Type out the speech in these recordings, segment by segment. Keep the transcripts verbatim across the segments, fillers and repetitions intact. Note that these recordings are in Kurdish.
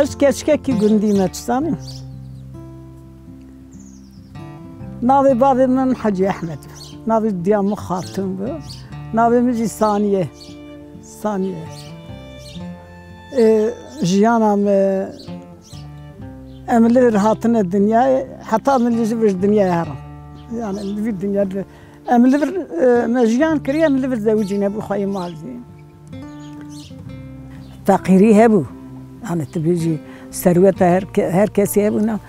Ez keçikekî gundî me, tu zanî. Navê bavê min Hecî Ehmed bû. Navê diya min Xatun bû. Navê min jî Saniye. Saniye. Ê, jiyana me, em li vir hatine dinyayê, heta min li ji vir dinyayê herin. Yani li vir dinya, em li vir, e, me jiyan kiriye, em li vir zewicîne bû xweyê mal jî. Feqîrî hebû. Yani tu bêjî serweta her ke-, her kesî hebû, na.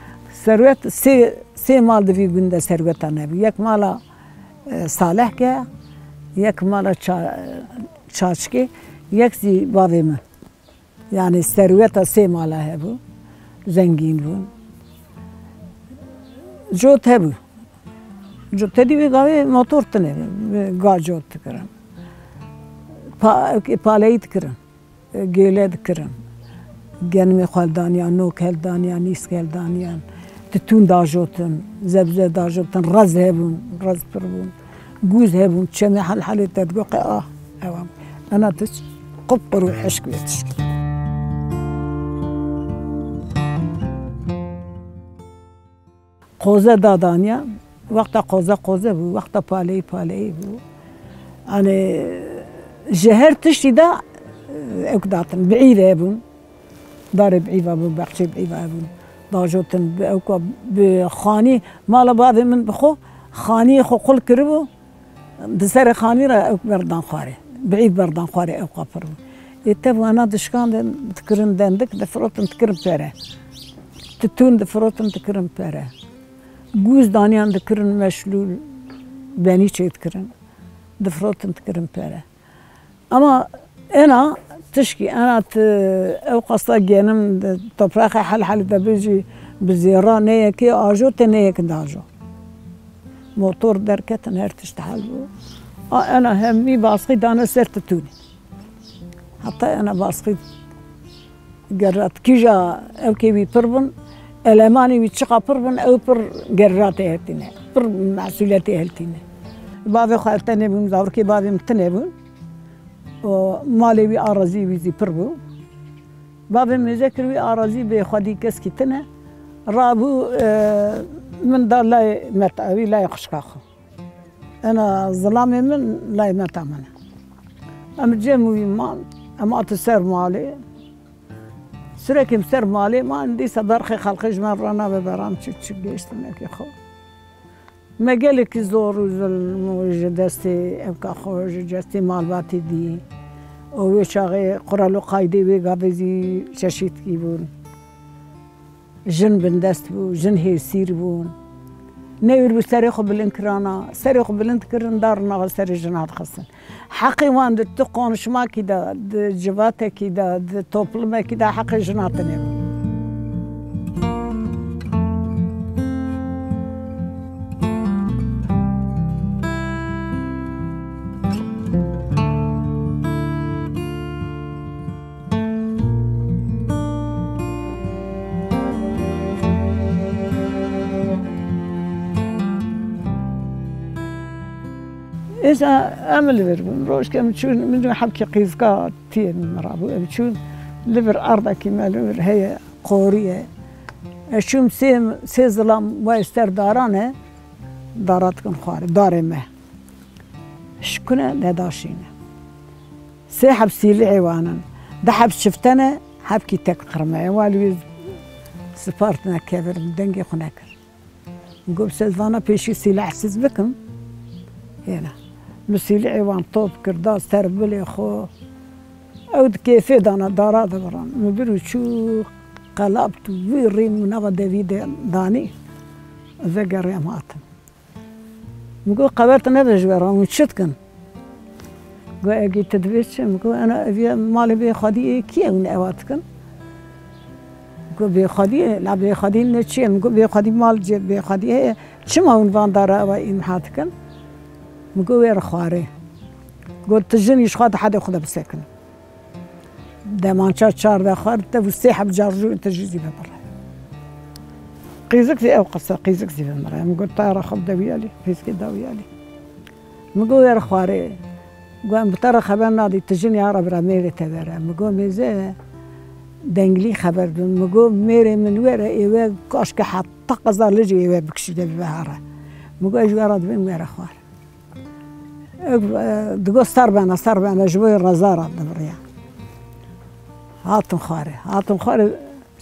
Serwet sê, sê mal di vî gund de serweta nebû. Yek mala, e, Salehke, yek mala Ça-, Çaçkê, yek zî bavê min. Yani serweta sê mala hebû. Zengîn bûn. Cot hebû. Cotedî wê gavê motor tune, ga cot dikirin. Pa-, paleyî dikirin. Gêle dikirin. Genimê xwe heldaniyan, nok heldaniyan, nîsk heldaniyan. Titûn dajotin, zebze dajotin, rez hebûn, rez pir bûn. Gûz hebûn, çemê helhelê te digot, qe ah, ewa. Ena tu qupqur û hişk wê tişkî. Qoze dadaniya, wexta qoze qoze bû, wexta paleyî paleyî bû. Yanî ji her tiştî de, e, ew datin, bi'îv hebûn. Darê bi'îva bû, bexçê bi'îva hebûn. Dajotin, bi ew ka bi xanî, mala bavê min bi xwe, xaniyê xwe qul kiribû. Di serê xanî re ew berdan xwarê. Bi'îv berdan xwarê ew qapir bû. Ê tev wana dişkandin dikirin dendik, difirotin dikirin pere. Titûn difirotin dikirin pere. Gûz daniyan dikirin meşlûl, benî çê dikirin. Difirotin dikirin pere. Ama ena tişkî, ena tu ew qasa genim di topraxê helhelê de bijî bi zêra ne yekê ajo te ne yek dajo. Motor derketin, her tişt hel bû. A ena hemî basqî dane ser titûnê. Heta ena basqî gerrat. Kîja ew kê wî pir bûn, elemanê wî çiqa pir bûn, ew pir gerratê heltîne. Pir mesûletê heltîne. Bavê xwe tenê bûn, zarokê bavê min tine bûn. Û malê wî, arazî wî zî pir bû. Bavê min mêze kir wî arazî bê xwedî keskî tine. Rabû, e, min da layê meta wî, layê xwişka xwe. Ena zilamê min layê meta min e. Em cem wî man, em hatin ser malê. Sürekê em ser malê man, dîsa berxê xelqê ji me re nabe beram çi, çi gêştin ekê xwe. Me gelekî zor û zilm û ji destê evka xwe, ji destê malbatê dî. Û wê çaxê qural û qaydê wê gavê zî çeşîtkî bûn. Jin bindest bû, jin hêsîr bûn. Newir bû serê xwe bilind kirana, serê xwe bilind kirin, darina xwe serê jina dixistin. Heqê wan di tu konuşmakî de, di civatekî de, di toplumekî de heqê jina tine bû. Êza em li vir bûn. Rojke em çûn, min hebkî qîzka tiyê min rabû. Em çûn li vir erdekî me li vir heye, qorî ye. Ez çûm sê, sê zilam wayê ser daran e, dara dikin xwarê, darê me. Şikune neda şîne. Sê heb sîlihê wan in. Du heb çifte ne, hebkî tek qirme ye. Wan li wî spartine kevir, dengê xwe nekir. Min got, "Siz vana pêşî sîlehsiz bikim." Hêna. Min sîlihê wan top kir, da ser bilê xwe. Ew di kêfê dana, dara dibiran. Min bir û çû qelab tu vî rî min nava devî de danî. Ez vegeriyam hatim. Min got, "Qewet nebe ji we re, hûn çi dikin?" Got, "Egî tu divê çi?" Min got, "Ena ev ye malê bê xwediyê kî ye hûn ewa dikin?" Got, "Bê xwediyê, la bê xwediyê ne çi ye?" Min got, "Bê xwedî mal cê bê xwediyê heye. Çima hûn van dara ewa îmha dikin?" Min got, "Wê re xwarê." Got, "Tu jinî ji xwe di hedê xwe de bisekin." Demança çar de xwar, te bû sê heb carjû te jî zî bimire. Qîzik zî ew qisa, qîzik zî bimire. Em got, "Tara xwe bide wî alî, qîzikê da wî alî." Min got, "Wer xwarê." Got, "Em bi te re xeber nadî, tu jinî ara bira mêrê te vere." Min got, "Mêze, Denglî xeber didin. Min got, mêrê min were êwe, kaşke heta qeza Licê êwe bikişîne bibehare. Min got, ez ji we re dibêm were xwar. Ew, e, digot, ser bene, ser bene, ji bo reza re dibiriya. Hatin xwarê. Hatin xwarê,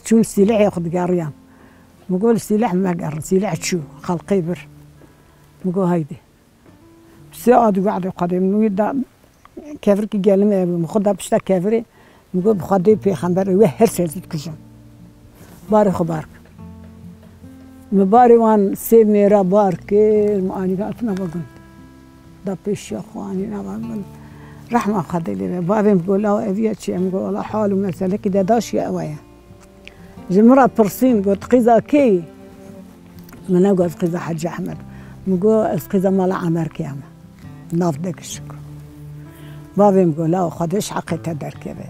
çûn sîlehê xwe digeriyan. Min got, li sîleh megerin, sîleh çû, xelqê bir. Min got, haydê. Sê ad û we'dê Xwedê min wî da, kevirkî gelim ev, min xwe da pişta kevirê, min got, bi Xwedê pêxember, we her ser dikujin. Barê xwe bar kir. Min barê wan sê mêra bar kir, min anî hatina va gund. Da pêşiya xwe anî nava gund. Rehma Xwedê lê be. Bavê min got, law ev ya çi ye? Min got, wela hal û meselekî de daşiye ew ye. Ji min re pirsîn, got, qîza kê yî? Min negot, qîza Hecî Ehmed. Min got, ez qîza mala Emerkê me. Nav de gişik. Bavê min got, law Xwedê ji heqê te derkeve.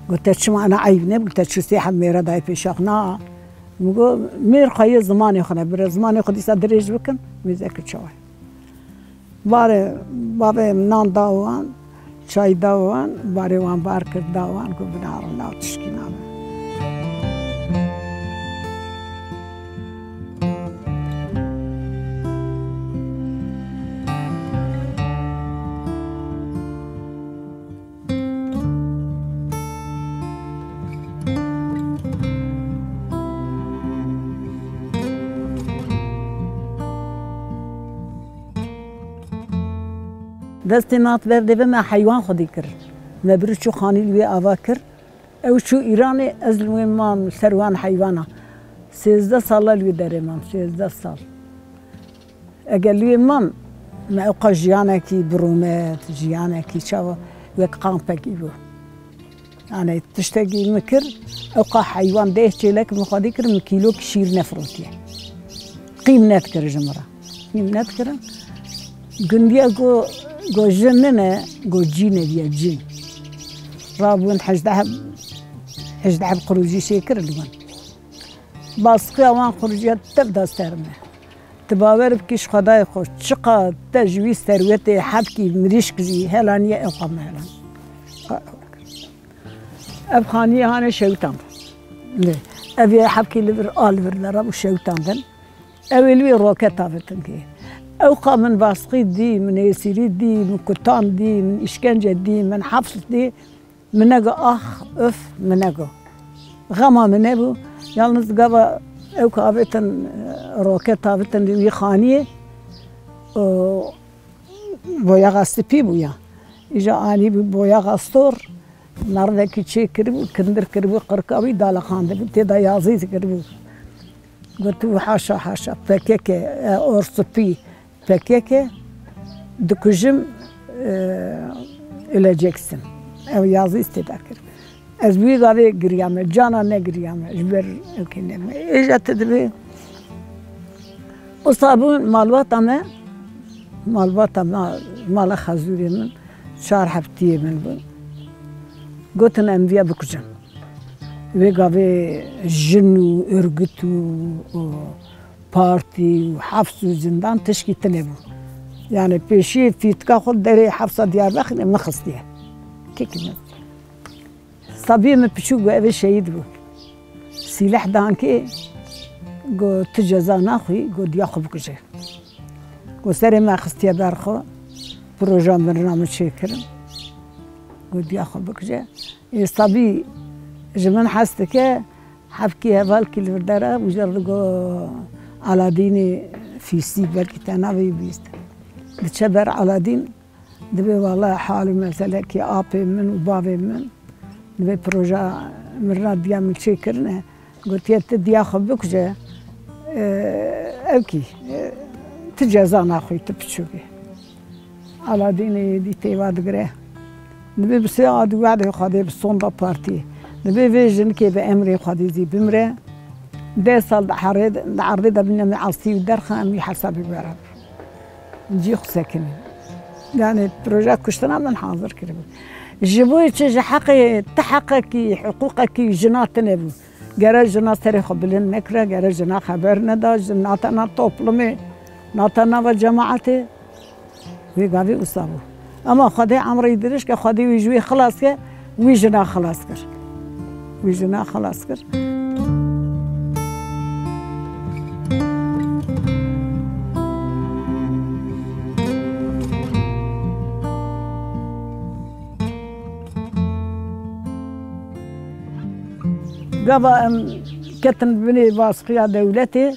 Got, te çima ena eyb nebû, te çû sê heb mêra dayê pêşiya xwe? Na. Min got, mêr xwe yê zimanê xwe ne, bire zimanê xwe dîsa dirêj bikim, mêzeke çawa. Barê, bavê min nan da wan, çay da wan, barê wan bar kir da wan, got, binêrin, law tişkî nabe. Destê me hat ber dê ve, me heywan xwedî kir. Me bir çû xanî li wê ava kir. Ew çû Îranê, ez li wê mam ser wan heywana. Sêzdeh sala li wê derê mam, sêzdeh sal. Eger li wê mam, me ewqa jiyanekî bi rûmet, jiyanekî çawa wek kampekî bû. Yani tiştekî min kir, ewqa heywan deh çêlek min xwedî kir, min kîlok şîr nefirotiye. Qîm nedikir ji min re. Qîm nedikirin. Gundiya go, go jin nine, go cîn eviye cîn. Rabûn hejdeh, hejdeh qurûcî şê kir li wan. Basqiya wan qurûciya tev da ser me. Tu bawer bikî ji Xwedayê xwe, çiqa te ji wî serwetê hebkî mirîşk jî helaniye, ew xwe me helan. Ev xaniyê hane şewtan. Lê ev yê hebkî li vir a li vir dera bû şewtan din. Ew ê li wê roket avitin kê. Ew qa min basqî dî, min êsîrî dî, min kutan dî, min îşkence dî, min hefs dî. Min nego ax, öf, min nego. Xema min nebû. Yalnız gava ew ka avêtin, e, roket avêtin di wî xaniyê, o, boyaxa spî bû ya. Îja anî bû boyaxa sor, nardekî çê kiribû, kindir kiribû, qirka wî dalixandibû, tê de yazî kiribû. Gotibû, haşa, haşa, P K K, e, or spî. P K K dikujim, e, öleceksin. Ew yazî tê de kir. Ez wî gavê giriyame, cana negiriyame, ji ber ewkê nebû. Êja tu dibê, wisa bû malbata me, malbata me, mala xezûrê min, çar heftiyê min bûn. Gotin em viya bikujin. Wê gavê jin û örgüt û, û partî û hefs û zindan tişkî tune bû. Yani pêşiyê fîtika xwe derê hefsa Diyarbekirê min xistiye. Kekî min. Sabiyê min piçûk bû, ev ê şehîd bû. Sîleh dankê, got, tu ceza naxwî, got, diya xwe bikuje. Got, serê me xistiye ber xwe, proja mirina min çêkirin. Got, diya xwe bikuje. Ê Sabî ji min hez dike, hevkî hevalkî li vir dera, û cer digo Aladînê Fîsî, belkî te navê wî bihîst. Diçe ber Aladîn, dibê, wala hal û meselekî apê min û bavê min, dibê proja mirina diya min çêkirine. Gotiye, tu diya xwe bikuje, e, ew kî, e, tu ceza naxwî, tu piçûk î. Aladînê êdî têva digire. Dibê bi sê ad û we'dê Xwedê bi sonda partiyê. Dibê vê jinikê bi emrê Xwedê zî bimire. Deh sal di herê, di erdê de bîne me asî û derxe em wî hesabê were. Cî xwe sekinî. Yani proje kuştina min hazir kiribû. Ji bo çi, ji heqê, ti heqekî, hiqûqekî jina tune bû. Gere jina serê xwe bilind nekire, gere jina xeber neda, jin nata toplumê, nata nava cemaetê. Wê gavê wisa bû. Ama Xwedê emrê dirêj ke, Xwedê wî ji wê xilas ke, wî jina xilas kir. Wî jina xelas kir. Gava em ketin binê basqiya dewletê,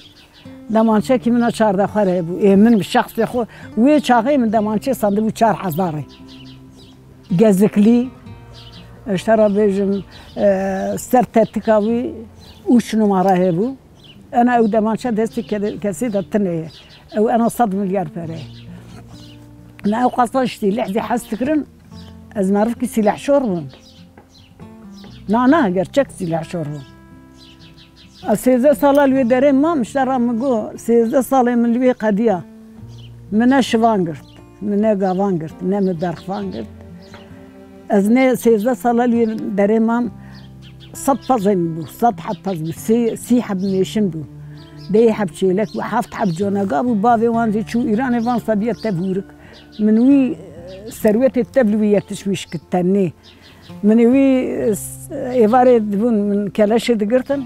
demançekî min a çardeh xwe re hebû. Ê min bi şexsê xwe, wê çaxê min demançê sandibû çar hezarê. Geziklî, ji te re bêjim, e, ser tetika wî ûç numara hebû. Ena ew demançe destê ke-, kesê de tune ye. Ew ena sed milyar pere ye. Me ew qasa ji sîleh zî hez dikirin, ez merivkî sîlehşor bûm. Na, na, gerçek sîlehşor bûm. Ez sêzdeh sala li wê derê mam, ji te re min got, sêzdeh salê min li wê qediya. Min ne şivan girt, min ne gavan girt, ne min berxvan girt. Ez ne sêzdeh sala li wê derê mam, sed pezên bû, sed heb pez bû, sê, sî heb mêşin bû, deh heb çêlek bû, heft heb conega bû, bavê wan jî çû Îranê, van sediye tev hûrik. Min wî serwetê tev li wî yetişmîş kir tenê. Min ê wî, s-, êvarê dibûn, min keleşê digirtin.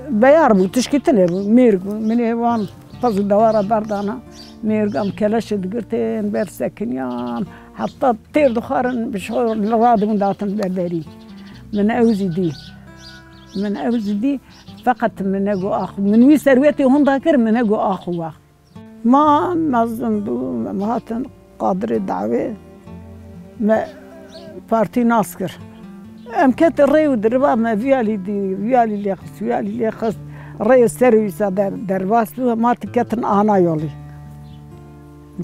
Beyar bû, tişkî tune bû, mêrg bû. Min ê wan pez û dewara berdana. Mêrga min keleşê digirtin, ber sekiniyan. Heta têr dixwarin, bi şor li radibûn datin ber berî. Min ew zî dî. Min ew zî dî. Feqet min nego ax. Min wî serwetê hunda kir, min nego ax û wax. Ma mezin bû, em hatin qadirê dawê, me partî nas kir. Em ketin rê û diriba me viyalî dî, viyalî lê xist, viyalî lê xist. Rê ser wî sa der-, derbas bû, ma tu ketin ana yolî.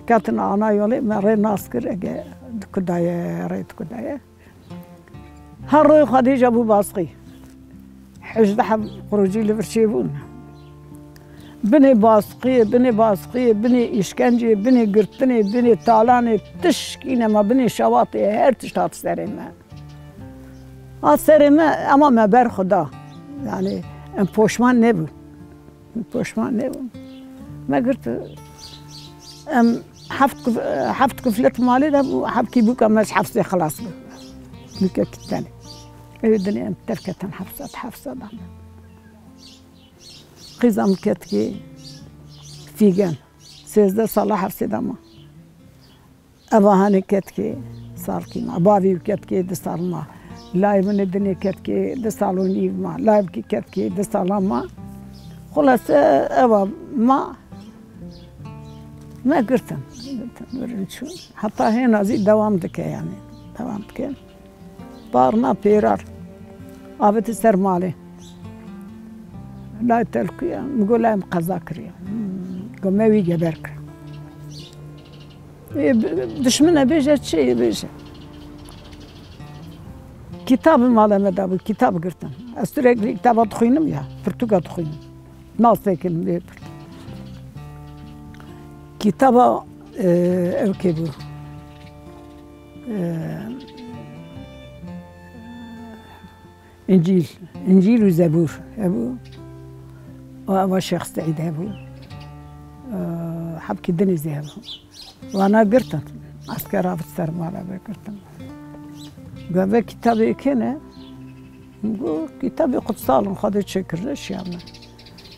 Ketin ana yolî, me rê nas kir, ege dikudaye, rê dikudaye. Her royê Xwedê jî bû basqî. Hejdeh heb qurûcî li vir çêbûn. Binê basqiyê, binê basqiyê, binê îşkenceyê, binê girtinê, binê talanê, tişkî nema, binê şewatê, her tişt hat serê me. Hat serê me, ema me ber xwe da. Yanî em poşman nebûn. Poşman nebûm. Me girt, em heft kuf-, heft kuflet malê de bû, hebkî bûka me ji hefsê xilas bû. Bûke kî tenê. Ew dinê em terketin hefsa, hefsa da me. Qîza min ketkê Fîgen. Sêzdeh sala hefsê de ma. Eva hanê ketkê salkî ma. Bavî wî ketkê du sal ma. Layê min ê dinê ketkê du sal û nîv ma. Layê wî ketkê du sala ma. Xulase eva ma. Me girtin. Girtin, birin çûn. Heta hêna zî dewam dike yanî. Dewam dike. Barna pêrar. Avêti ser malê. Lay telkuya. Min got lay min qeza kiriye. Hmm. Got me wî geber kir. Ê, bi-, dişmine bêje çi bêje. Kitab mala me de bû, kitab girtin. Ez sürekli kitaba dixwînim ya, pirtûka dixwînim. Nas têkim vê pirtûk. Kitaba, e, ew kê bû. E, Încîl, Încîl û Zebûr hebû. Û eva Şêx Seîd hebû. Eee, hebkî dinê zî hebû. Wana girtin. Esker avêt ser mala me girtin. Got, vê kitabê kê ne? Min got, kitabê qutsal in, Xwedê çêkirine şiya me.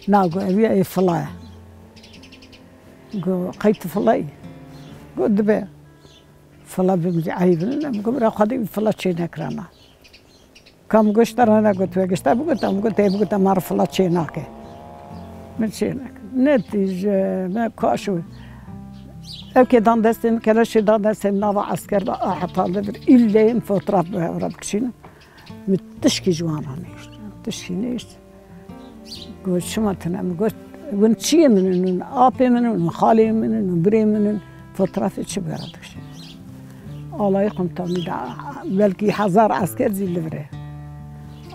Na, got, ev ya ê fila ye. Got, qey tu fila yî? Got, dibe. Fila bim zî eyb nîne. Min got, bira Xwedê wî fila çênekirana. Ka min got, ji te re negot, we giş te bigota, min got, tê bigota, me re fila çê nake. Min çê nake. Netîje, me kaş û ev kê dan destê min, keleşê dan destê min, nava esker de a heta li vir îlleyê min fotoğraf bi hev re bikişînim. Min tişkî ji wan re nehişt. Tişkî nehişt. Got, çima tune? Min got, hûn çiyê min in, hûn apê min in, hûn xalê min in, hûn birê min in, fotoğrafê çi bi re dikişînin? Alayê komutanî de belkî hezar esker zî li vir e.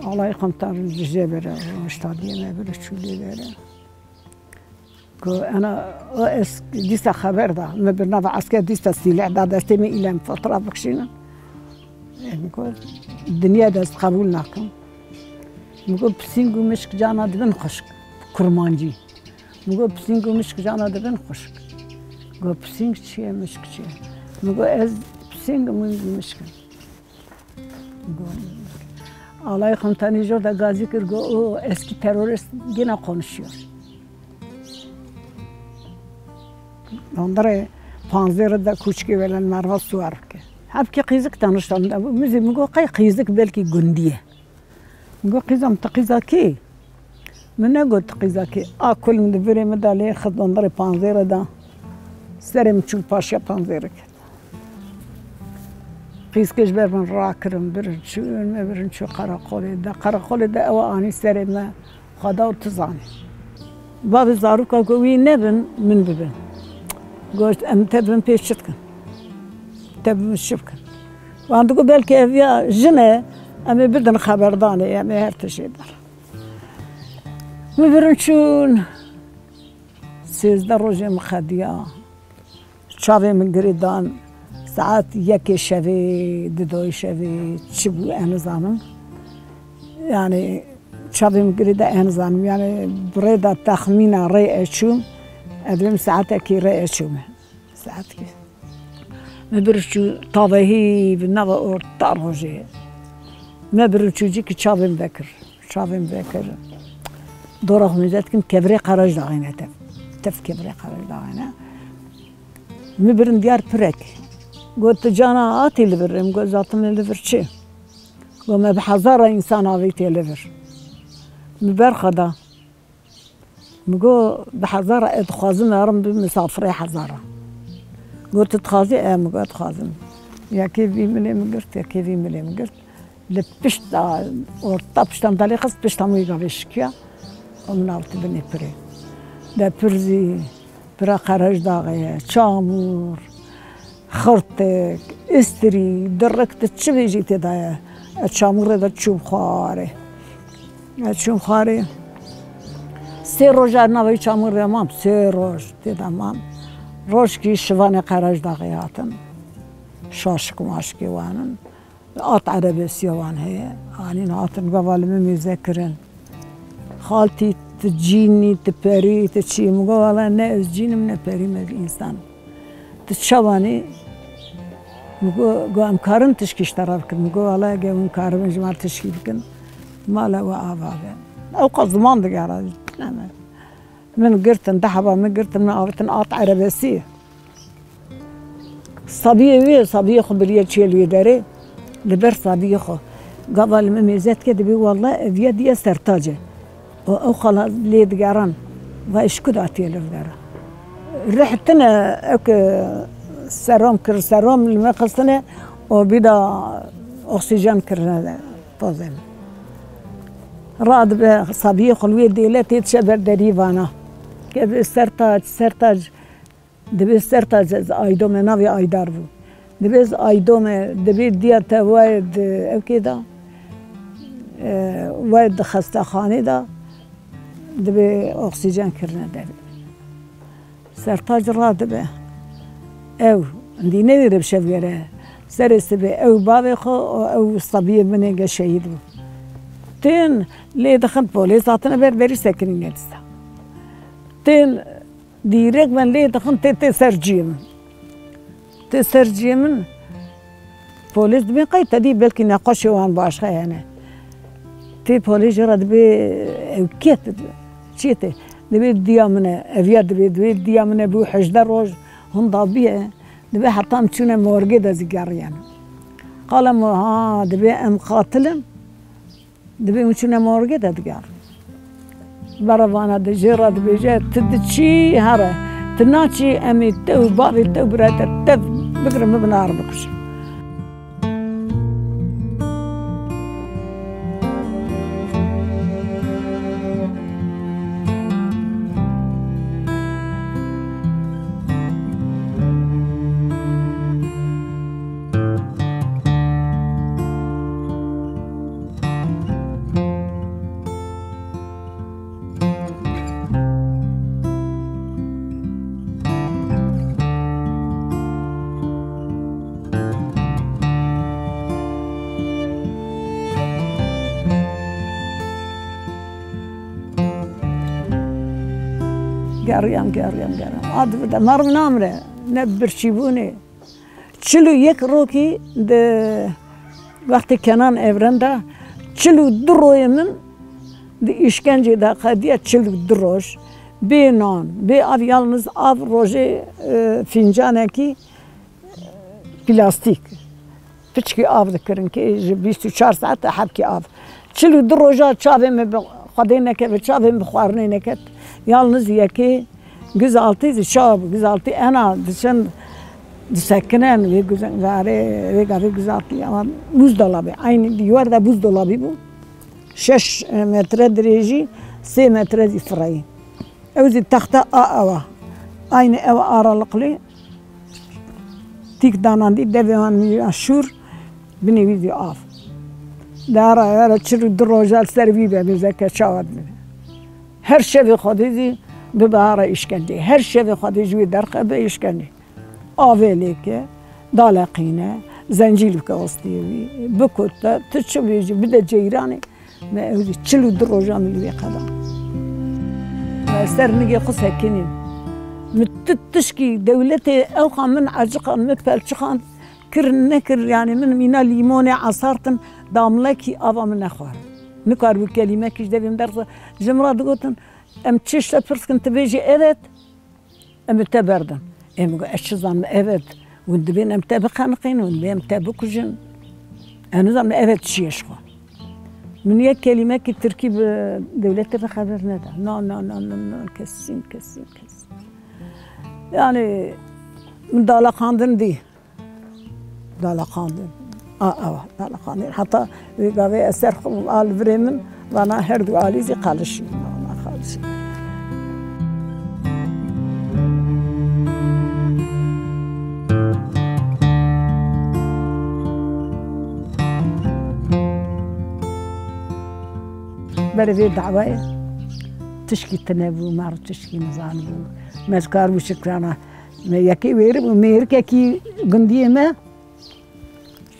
Alayê komutanî ji jê ve re, roj tadiyê me vir çû lê ve re. Ku ena, o es-, dîsa xeber da, me bi nava esker dîsa sîleh da destê me, îlem fotoğraf bikişînin. Em got, dinya dest qebûl nakim. Min got, pisîng û mişk cana dibin xwişk. Kurmancî. Min got, pisîng û mişk cana dibin xwişk. Got, pisîng çi ye, mişk çi ye? Min got, ez pisîng im, mişk im. Got, Alayê komutanî jor de gazî kir, got, "O eski terörist yine konuşuyor." Onları panzehre de kuçki velen merva suar ke. Hep ki qîzik tanıştan. Müzî mi got, "Qey qîzik belkî gundiye." Mi got, "Qîzam, tu qîza kî?" Mi negot, "Tu qîza kî?" A kul min di virê mi de lê xist onları panzehre de. Serê min çû paşiya panzehre ket. Qîzkê ji ber min rakirin, birin çûn, me birin çû qereqolê de. Qereqolê de ew anî serê me, xwe da û tu zanî. Bavê zaroka got, "Wî nebin, min bibin." Got, "Em tev bin pê çi dikin? Tev bin çi bikin?" Wan digot, "Belkî ev ya jin e, em ê bidin xeberdanê, em ê her tiştê der." Mi birin çûn, sêzdeh rojê min xediya. Çavê min girê dan, saet yekê şevê, didoyê şevê, çi bû, ez nizanim. Yani, çavê min girê de, ez nizanim. Yani, bi rê de texmîna rê ez çûm, ez dibêm saetekî rê ez çûme. Saetekî. Me bir çû tavehî bi nava orta rojê. Me bir çûcî ki çavê min vekir. Çavê min vekir. Dora xwe mêze dikim, kevirê qeraj daxîne tev. Tev kevirê qeraj daxîne. Mi birin diyar pirek. Got, "Tu cana atî li vir?" Min got, "Zaten li vir çi?" Got, "Me bi hezara însan avêtiye li vir." Mi berxa da. Mi got, "Bi hezara ez dixwazim herim bi misafirê hezara." Got, "Tu dixwazî?" "E," mi got, "dixwazim." Yekê vî milê min girt, yekê vî milê min girt. Li pişta, orta pişta min dalê xist, pişta min wî gavê şikiya. Û min avêt binê pirê. De pir zî, pira qerejdaxê ye, çamûr, xirtik, îstirî, dirik, tu çi bêjî tê de ye. Ez çamûrê de çûm xwarê. Ez çûm xwarê. Sê roj ez navê çamûrê de mam, sê roj tê de mam. Rojkî şivanê qerejdaxê hatin. Şaşik maşikê wan in. At erebesiya wan heye. Anîn hatin gava li min mêze kirin. Xaltî, tu cîn î, tu perî, tu çi yî? Min got, "Wela ne ez cîn im, ne perî me, ez însan im." "Tu çawan î?" Min got, "Got em karin tişkî ji te re bikin?" Min got, "Wela eger hûn karibin ji me re tişkî bikin, mala we ava be." Ewqas ziman digera, ne me. Min girtin, du heba min girtin, min avêtin at erebesî. Sabiyê wê, sabiyê xwe biriye çê li wê derê, li ber sabiyê xwe. Gava li min mêze dike, dibê, "Wela ev ya diya sertac e." Û ew xala lê digeran, "Va ji ku de hatiye li vir?" Rih tine, ewk serom kir, serom li min xistine û bîda oksîjen kirine pozê min. Radibe sabiyê xwe li wê dêle tê diçe ber derî vana. Ke sertac, sertac. Dibê sertac, ez Aydome, navê Aydar bû. Dibê ez Aydome, dibê diya te wayê di ewkê de, e, wayê di xestexanê de, dibê oksîjen kirine derê. Sertac radibe. Ew, dî newêre bi şevgere. Serê sibê ew bavê xwe û ew sabiyê min ê ge şehîd bû. Tên lê dixin polês hatine ber berî sekinîne dîsa. Tên Dîrek me lê dixin tê, tê ser ciyê min. Tê ser ciyê min. Polês dibê qey te dî belkî neqaşê wan başqa hene. Tê polês jê re dibê ew kê te, çiyê te? Dibê diya min e, ev ya dibê, dibê diya min e bû hejdeh roj hunda bûye. Dibê heta em çûne morgê de zî geriyan. Qala min ha dibê em qatil in. Dibê hûn çûne morgê de digerin. Beravana de jê re dibêje, tu diçî here, tu naçî em ê te û bavê te û birayê te tev bigirin bibin ar bikujin. Geriyan, geriyan, geriyan. Ad de merv namre, ne birçîbûnê. Çil û yek rokî di wextê Kenan Evren de Çil û du rojê min di îşkencê de qediye, çil û du roj. Bê nan, bê av, yalniz av rojê, e, fîncanekî plastîk. Piçkî av dikirin ki ji bîst û çar saet hebkî av. Çil û du roja çavê min bi xwedê nekeve, çavê min bi xwarinê neket. Yalniz yekê Guzaltî zî çawa bû? Guzaltî ena diçin, disekinin wê guz-, garê, wê garê guzaltî, ama buzdolabî. Eynî dîwar de buzdolabî bû. Şeş metre dirêjî, sê metre zî fireyî. Ew zî texta a ewa. Eynî ewa aralıklı. Tîk danandî devê wan mîya şûr, binê wî zî av. Dara, dara çil û du roja li ser wî be, mêzeke çawa dibe. Her şevê Xwedê zî bibe ara îşkencê. Her şevê Xwedê ji wî derxe be îşkencê. Avê lê ke, daleqîne, zencîl bike ostiyê wî, bikute, tu çi bêjî, bide ceyranê. Me ew jî çil û du roja min li wê qeda. Me ser nigê xwe sekinîn. Min tu tişkî dewletê ewqa min eciqan, min pelçixan kir nekir, yanî min mîna lîmonê esartin, damlekî ava min nexwar. Nikaribû kelîmekî ji devê min derxe. Ji min re digotin, em çi ji te pirs dikin, tu bêjî evet. Em bi te berdin. Em got, ez çi zanim, evet, hûn dibên em te bixeniqîn, hûn dibên em te bikujin. Ez nizanim evet çi ye ji xwe. Min yek kelîmekî tirkî bi dewletê ve xeber neda. Na, na, na, na, na, kesîn, kesîn, kesîn. Yani, min daleqandin dî. Daleqandin. A, ewa, daleqandin. Heta wê gavê ez ser xwe a li virê min, vana her du alî zî qalişî. Vana qalişî. Berê vê dawayê tişkî tune bû, me tişkî nizanibû. Me ji kar bû şikrana. Me yekê wêribû, mêrikekî gundiyê me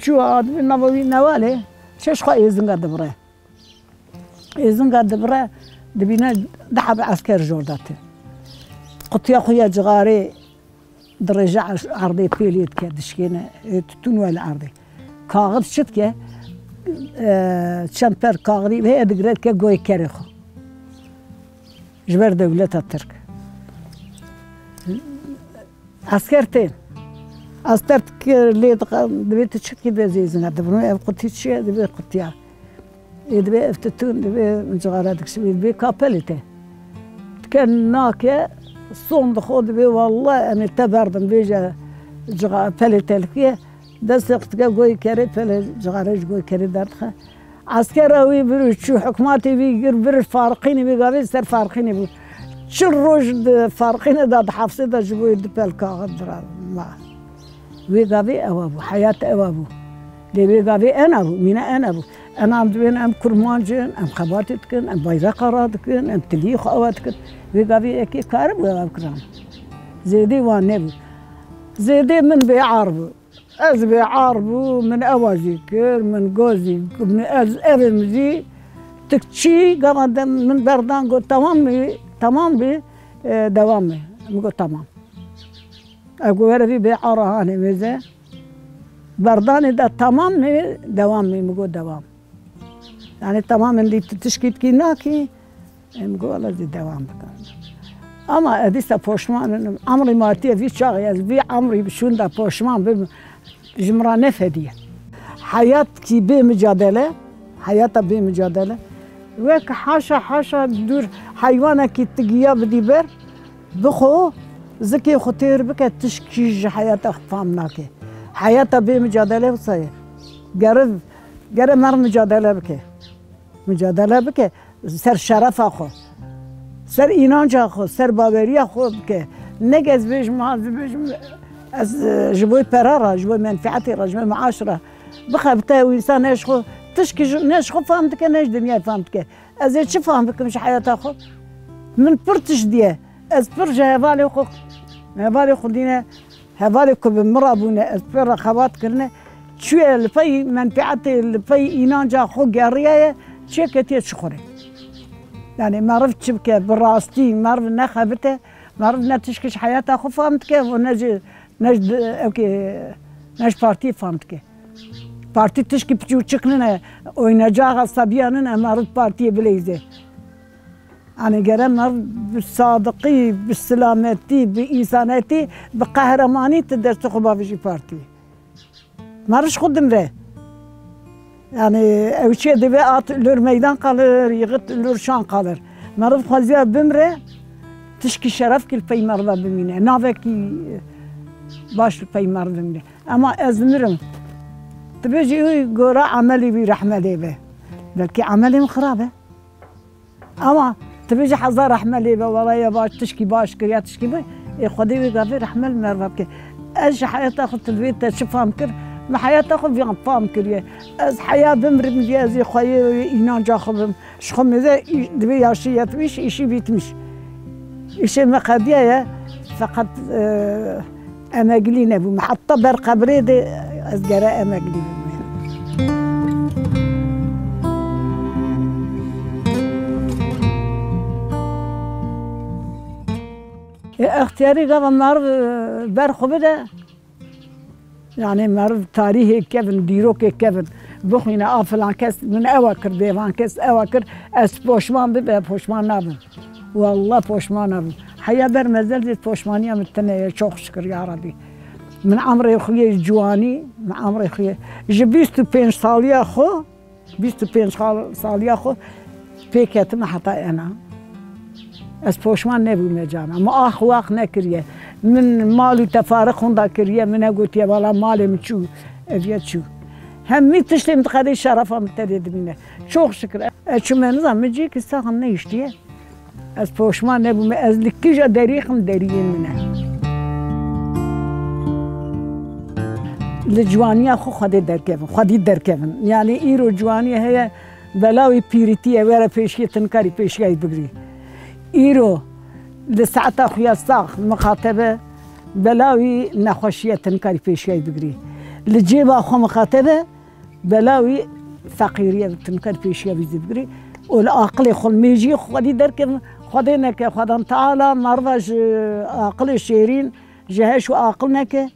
çû, a dibê nava wî newalê, çe ji xwe êzinga dibire. Êzinga dibire, dibîne du heb esker ji orda tê. Qutiya xwe ya cixarê dirêje erdê pêlê dike, dişkêne, ê, tutûn wele erdê. Kaxid çi dike, e, çend per kaxidî heye digire dike goyê kerê xwe. Ji ber dewleta Tirk. Esker tên. Esker dike lê dixe, dibê tu çi dikî, dibê zêzine dibin. Ev qutî çi ye? Dibê qutiya. Ê dibê ev tutûn, dibê cixare dikişî, dibê kapelê te. Dike nake, son dixwe dibê, wallah, em ê te berdin, bêje cixa-, pelê te li ku ye. Destê xwe dike goyê kerê, pelê cixare ji goyê kerê derdixe. Eskera wî vir û çû, hikmatê wî gir vir Farqînê, wê gavê ser Farqînê bû. Çil roj di Farqînê de, di hefsê de ji bo wê du pel kaxid dira ma. Wê gavê ewa bû, heyat ewa bû. Lê wê gavê ena bû, mîna ena bû. Ena em dibên em kurmanc in, em xebatê dikin, em bayreqa radikin, em tiliyê xwe ewa dikin. Wê gavê yekê karibû ewa bikirin. Zêdê wan nebû. Zêdê min bêar bû. Ez bêar bû, min ewa jî kir, min go jî, min ez evê min jî tikçî gava de min berdan got, "Tamam mı? Tamam mı? E, devam mı?" Min got, "Tamam." Ez got, "Were vî bêara hanê mêze." Berdanê de, "Tamam mı? Devam mı?" Min got, "Devam." Yani tamam, min dî tu tişkî dikî nakî. Em got, "Wele zî devam bikin." Ama ez dîsa poşman in. Emrî ma tiye vî çaxê, ez vî emrî bi şûn de poşman bim, ji min re ne fediye. Heyat kî bê micadele, heyata bê micadele. Wek haşa haşa dûr heywanekî tu giya bidî ber, bixwe, zikê xwe têr bike, tişkî ji heyata xwe fam nake. Heyata bê micadele wisa ye. Gere, gere meriv micadele bike. Micadele bike. Ser şerefa xwe, ser înanca xwe, ser baweriya xwe bike. Neke ez bêjim, ha, ez bêjim, ez, e, ji bo pera re, ji bo menfietê re, ji bo meaş re bixebite û însan ne ji xwe, tişkî ji, ne ji xwe fam dike, ne ji dinyayê fam dike. Ez ê çi fam bikim ji heyata xwe? Min pir tişt diye. Ez pir ji hevalê xwe, hevalê xwe dîne, hevalê ku bi min re bûne, ez pê re xebat kirine, çûye li pey menfietê, li pey înanca xwe geriyaye, çêketiye çuxurê. Yani meriv çi bike, bi rastî meriv nexebite, meriv ne tişkî ji heyata xwe fam dike, û ne ji, ne ji, ewkê, ne ji partiyê fam dike. Partî tişkî piçûçik nine, oynacaxa sebiya nine, meriv partiyê bileyze. Yanî gere meriv bi sadiqî, bi silametî, bi însanetî, bi qehremanî tu destê xwe bavêjî partiyê. Meriv ji xwe dimre. Yanî ew çi divê at lor meydan qalir, yixit lor şan qalir. Meriv xweziya bimre, tişkî şerefkî li pey meriva bimîne. Navekî baş li pey meriv bimîne. Ema ez mirim. Tu bêjî wî gora emelê wî rehme lê be. Belkî emelê min xirab e. Ema tu bêjî hezar rehme lê be, wela ya baş, tişkî baş kir, ya tişkî bi, ê Xwedê wê gavê rehme li meriva bike. Ez ji heyata xwe tu divê te çi fam kir? Min heyata xwe viyan fam kiriye. Ez heya bimrim viya ez ê xweyê înanca xwe bim. Ji xwe mêze î-, divê yaşî yetmiş, îşî bîtmiş. Îşê me qediyaye, feqet, e, emeglî nebûme. Heta ber qebrê de ez gere emeglî bibim. E, extiyarî gava meriv, e, ber xwe bide. Yanî meriv tarîhê kevin, dîrokê kevin bixwîne, a filan kes min ewa kir, bêvan kes ewa kir, ez poşman bibe, poşman nabim. Wallah poşman nabim. Heya ber mezel zî poşmaniya min tune ye, çok şükür ya Rabî. Min emrê xwe yê ciwanî, min emrê xwe yê ji bîst û pênc saliya xwe, bîst û pênc xal-, saliya xwe pê ketime heta ena. Ez poşman nebûme cana. Min ax û wax nekiriye. Min mal û tefarix hunda kiriye. Min negotiye, wela malê min çû, eviye çû. Hemî tiştê min diqedê şerefa min tedê dimîne. Çok şükür. Ez çûme nizam, min cihekî sax nehiştiye. Ez poşman nebûme, ez li kîja derî xim deriyên min e. Li ciwaniya xwe Xwedê derkevin, Xwedî derkevin. Yanî îro ciwanî heye, bela wî pîrîtî ye, were pêşiyê tu nikarî pêşiyayî bigirî. Îro li saeta xwe ya sax mixatebe, bela wî nexweşî ye, tu nikarî pêşiyayî bigirî. Li cêba xwe mixatebe, bela wî feqîrî ye, tu nikarî pêşiya wî zî bigirî. Û li aqilê xwe, li mêjiyê xwe Xwedî derkevin, Xwedê neke, Xwedan Teala meriva ji aqilê şêrîn, ji heş û aqil neke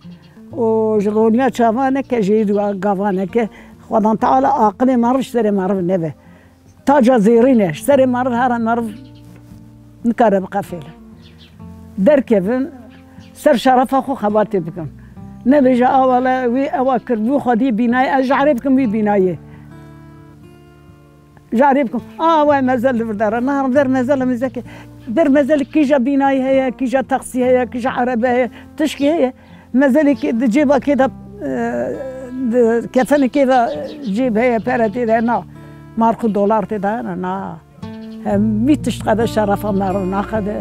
û ji roniya çavan neke, ji êd û gavan neke. Xwedan Teala aqilê meriv ji serê meriv nebe. Taca zêrîn e, ji serê meriv here meriv nikare biqefêle. Derkevin, ser şerefa xwe xebatê bikin. Nebêje, a wele wî ewa kir, wî xwedî bînayê, ez ji erê bikim wî bînayê. Ji erê bikim, a we mezel li vir dere. Na, vir mezel e, mizeke. Vir mezel kîja bînayê heye, kîja taksî heye, kîja erebe heye, tişkî heye. Mezelê kê di cêba kê de, e, di kefenê kê de cêb heye, pere tê de, na. Mark û dolar tê de, na, na. Hemî tişt qede şerefa meriv naxede.